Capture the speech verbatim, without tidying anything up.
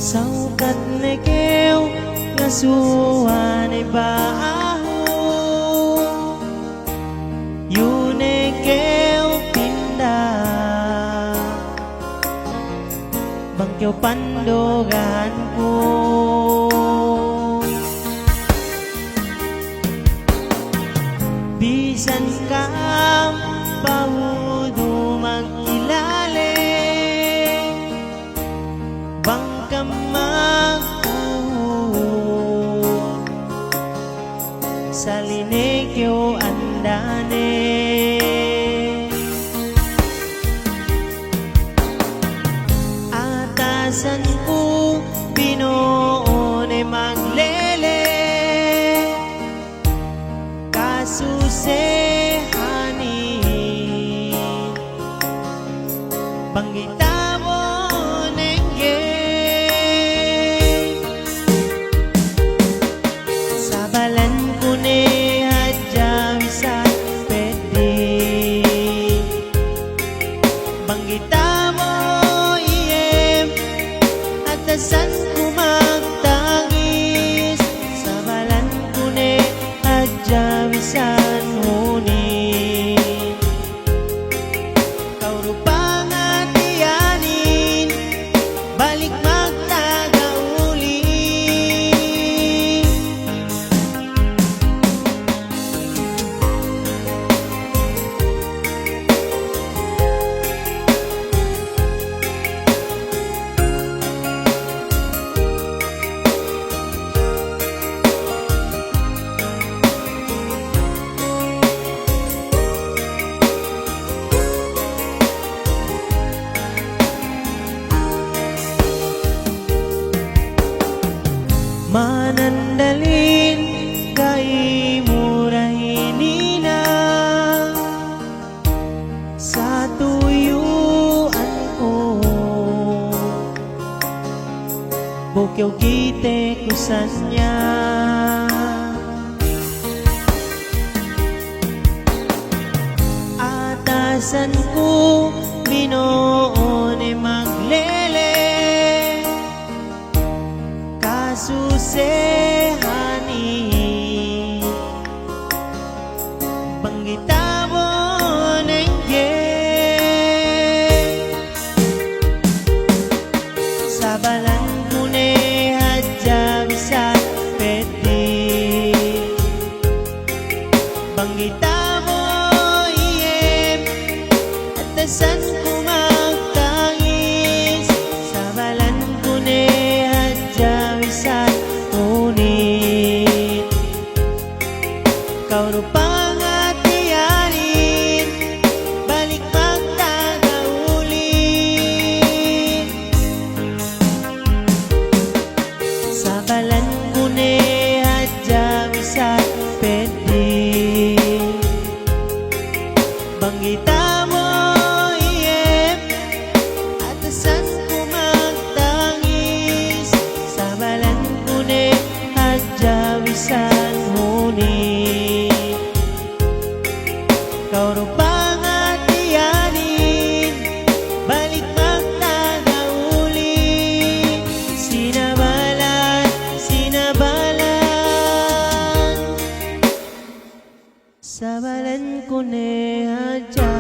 Sawkat ne kew ngasuwa ne ba'ahu, iyu ne kew pinda, bang kew pandoganku. Bisan kam pa'udu magkilale, bang kam magkuhut, sali' ne kew andane. Atasanku bino'o ne maglele, kasusehanin, bang gey tabo'o nengge. Sabalanku ne hadja bisan peddi', bang gey tabo'o iye, atasanku magtangis. Sabalanku ne hadja bisan huni, kaw du pangatiyanin, balik magtaga uli. Manandalin ka'imurahinina, satuyu'anku, bu kew kite ku sanya. Atasanku bino'o ne maglele, kasusehanin, bang gey tabo'o nengge. Sabalanku ne hadja bisan peddi', bang gey tabo'o iye, atasanku magtangis. Sabalanku ne hadja bisan huni, kaw du pangatiyanin, balik magtaga uli. Sabalanku ne hadja bisan peddi', bang gey tabo'o iye, atasanku magtangis. Sabalanku ne hadja bisan huni, kaw du pangatiyanin, balik magtaga uli. Sinabalan, sinabalan, sabalanku ne hadja.